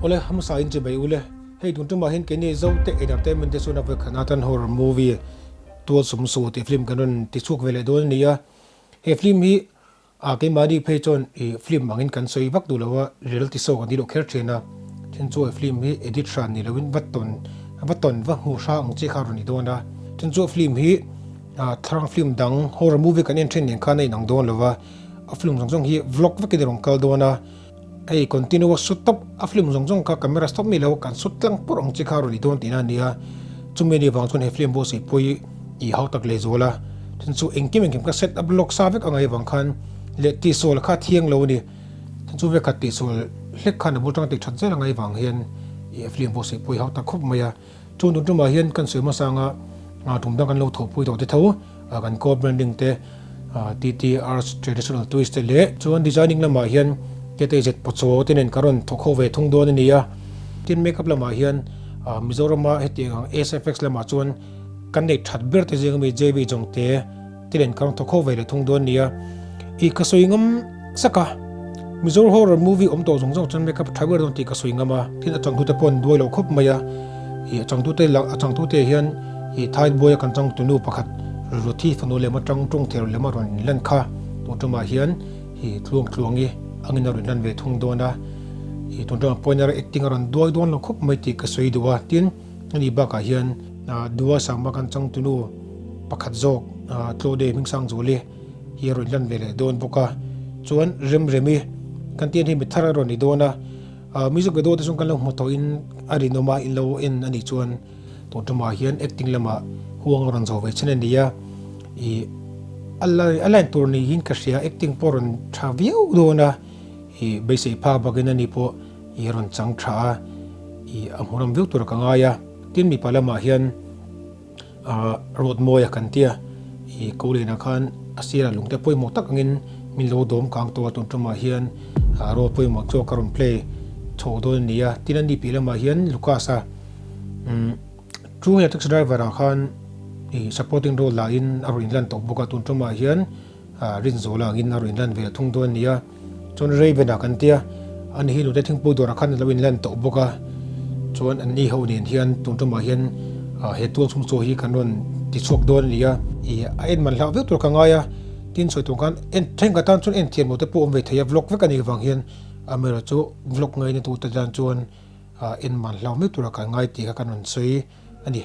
Awle hmasa in chibai ule, hei tun tumah hian keini Zote Entertainment te chuan a vawikhat atan horror movie Tual Sum Su tih film kan rawn ti chhuak ve leh dawn a ni a, he film hi A keimahni phei chuan i film angin kan sawi vak duh lo a, reality show kan ti loh kher thin a, then chu film hi edit hran ni loin va tawn va tawn va hmuh hra ang chi kha a rawn ni dawn a, then chu film hi thlarang film dang horror movie kan en thin nen khan a inang dawn lo va, a film zawng zawng hi vlog vekin a rawn kal dawn a. Hei continuous shoot tawp a film zawng zawng kha camera stop mi lo kan shoot tlang pawrh ang chi kha a rawn ni dawn tihna a ni a, chumi anih vang chuan he film pawh sawipawi i hau tak leh zual a, then chu engkim engkim kha set up lawk sa vek a ngaih vang khan leh tihsual kha a thiang lo a ni, then chu vekhat tihsual hlek khan a bul tang tih that zel a ngaih vang hian i film pawh sawipawi hau tak khawp mai a. Chu tun tumah hian kan sawi hmasa anga tum dang kan lo thawhpui tawh te tho, kan co-branding te, TT Arts Traditional Twist te leh chuan designing lamah hian KTZ Pawchaw te nen ka rawn thawk ho ve thung dawn a ni a. Tin makeup lamah hian Mizorama hetiang ang SFX lamah chuan kan neih that ber te zing ami JV Jongte te nen ka rawn thawk ho ve leh thung dawn a ni a. Ih ka sawi ngam sak a, Mizo horror movie awm tawh zawng zawng chuan makeup tha ber dawn tih ka sawi ngam a, tin a changtute pawh an duai lo khawp mai a, ih a changtute lah a changtute hian ih Thai buaia kan changtunu pakhat Ruthi fanu lem atang tawng thei lem a rawn inlan kha tun tumah hian ih tluang tluangi angin a rawn inlan ve thung dawn a, ih tun tumah pawhin a acting a rawn duai dawn lo khawp mai tih ka sawi duh a, tin ani bakah hian Dua Sangma kan changtunu pakhat zawk Tlawde Hmingsangzuali hi a rawn lan ve leh dawn bawk a, chuan Remremi kan tih hi mi thar a rawn ni dawn a, music video te chuan kan lo hmu tawhin a rinawm a, in lo en a nih chuan tun tumah hian acting lamah huang a rawn zawh ve chin a ni a, ih a a line tur niin ka hria acting pawh a rawn tha viau dawn a, ih beisei phak bakin ani pawh ih a rawn chang tha a, ih a hmuhnawm viau tur ka ngai a, tin mipa lamah hian. Rawtmawia kan tia i ko lenah khan a sirah lungte pawimawh tak angin min lo dawm kang tawh a, tun tumah hian role pawimawh chu ka rawn play chho dawn a ni a. Tin a ni piah lamah hian Lucas-a True hian taxi driver ah khan i supporting role lah in a rawn inlan tawh bawk a, tun tumah hian Rinzawla angin a rawn inlan ve thung dawn a ni a. Chuan Raven-a kan tia, ani hi Nute Thingpui dawrah khan a lo inlan tawh bawk a, chuan anni ho nen hian tun tumah hian he tual chhung chaw hi kan rawn ti chhuak dawn a ni a. Ih a en man hlauh viau tur ka ngai a, tin sawi tur khan en thenkhat tan chuan en thiam lo te pawh awm ve thei a, vlog vek a nih vang hian amaherawhchu vlog ngaina tute tan chuan en man hlauh mai tura kan ngai tih kha kan rawn sawi a ni.